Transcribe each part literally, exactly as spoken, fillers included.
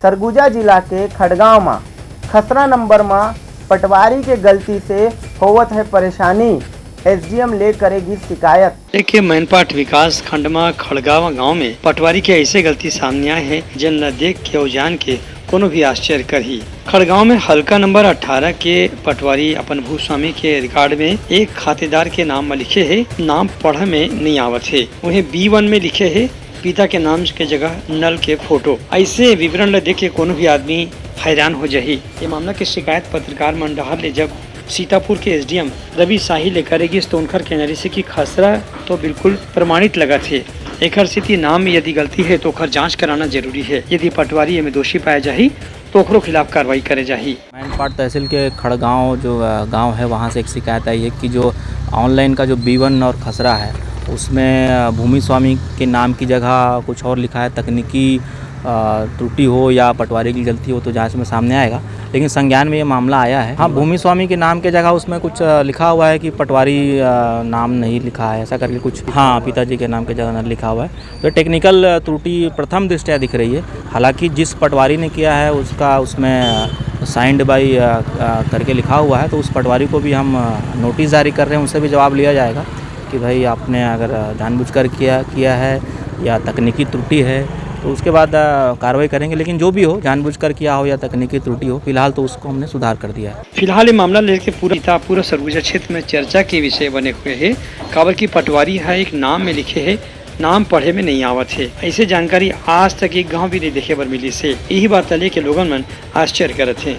सरगुजा जिला के खड़गांव म खसरा नंबर म पटवारी के गलती से होवत हे परेशानी, एसडीएम ले करे गिस शिकायत। के मैनपाट विकास खंड म खड़गांव गांव में पटवारी के ऐसे गलती सामने आए हे, जेन ल देख के अउ जान के कोनो भी आश्चर्य करही। खड़गांव में हल्का नंबर अठारह के पटवारी अपन भूस्वामी के रिकॉर्ड में एक खातेदार के नाम म लिखे हे, नाम पढ़े में नइ आवत हे। उहें बी वन में लिखे हे, पिता के नाम के जगह नल के फोटो। ऐसे विवरण ल देख के कोनो भी आदमी हैरान हो जाही। ये मामला के शिकायत पत्रकार मन डहार ले जब सीतापुर के एसडीएम रवि शाही ले करे गिस, तो उनकर कहना रहिस कि खसरा तो बिल्कुल प्रमाणित लगत हे। एकर सेती नाम में यदि गलती हे, तो ओकर जांच कराना जरूरी हे। यदि पटवारी एमे दोषी पाया जाही, तो ओकरो खिलाफ कार्रवाई करे जाही। मैनपाट तहसील के खड़गांव जो, अ, गांव है, वहाँ से एक शिकायत आई है कि जो ऑनलाइन का जो बी वन और खसरा है, उसमें, अ, भूमि स्वामी के नाम की जगह कुछ और लिखा है। तकनीकी, अ, त्रुटि हो या पटवारी की गलती हो, तो जांच में सामने आएगा, लेकिन संज्ञान में ये मामला आया है। हाँ, भूमि स्वामी के नाम के जगह उसमें कुछ, अ, लिखा हुआ है कि पटवारी, अ, नाम नहीं लिखा है, ऐसा करके कुछ, हाँ, पिताजी के नाम के जगह लिखा हुआ है। तो टेक्निकल त्रुटि प्रथम दृष्टया दिख रही है। हालांकि जिस पटवारी ने किया है, उसका उसमें साइंड बाय, अ, अ, करके लिखा हुआ है, तो उस पटवारी को भी हम, अ, नोटिस जारी कर रहे हैं, उनसे भी जवाब लिया जाएगा कि भाई, आपने अगर, अ, जानबूझकर किया, किया है या तकनीकी त्रुटि है, तो उसके बाद, अ, कार्रवाई करेंगे। लेकिन जो भी हो, जानबूझकर किया हो या तकनीकी त्रुटि हो, फिलहाल तो उसको हमने सुधार कर दिया है। फिलहाल ये मामला लेके पूरा, पूरा सरगुजा क्षेत्र में चर्चा के विषय बने हुए है, काबर की पटवारी ह एक नाम में लिखे है, नाम पढ़े में नहीं आवत हे। ऐसे जानकारी आज तक एक गांव भी नहीं देखे बर मिलिस हे। यही बात ला लेके लोगन मन आश्चर्य करत हे।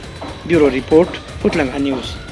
Bureau report, Utlanga news.